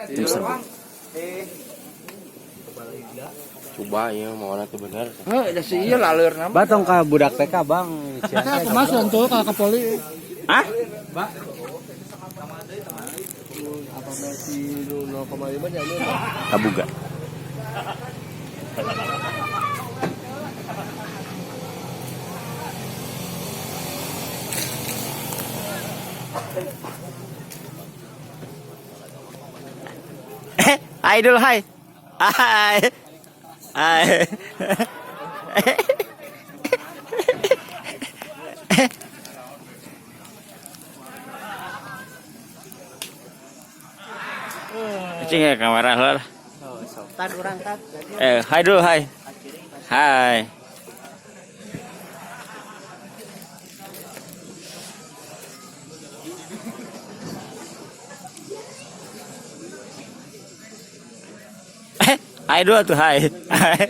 Tim serbu. Coba ya mau tuh bener. Heuh, da si ieu laleur nama. Batong ka budak TK bang. Aku mas untuk ke poli. Hah? Apa masih 0,5 nya? Kabuga. Hai dulu, hai. Hai. Hai. Cing ya kamera lah. Tan urang tan. Hai dulu, hai. Hai. Hai dulu tuh, hai. Hai.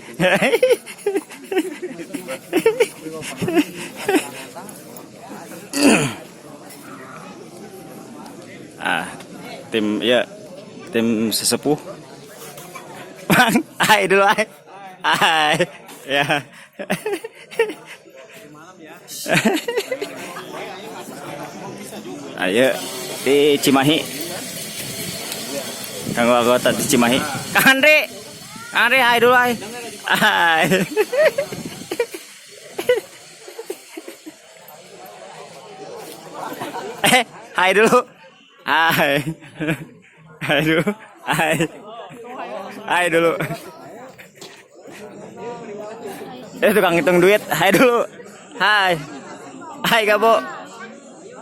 Ah, tim ya, tim sesepuh. Bang, hai dulu, hai. Hai. Ya. Ayo di Cimahi. Kanggo anggota di Cimahi. Kang Andri. Kang Andri, hai dulu, hai. Hai. Hai dulu. Hai. Hai dulu. Hai. Hai dulu. Tukang hitung duit. Hai dulu. Hai. Hai Gabo.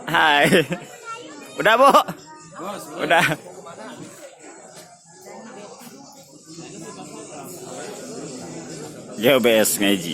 Hai. Udah, Bu. Udah. GBS ngaji.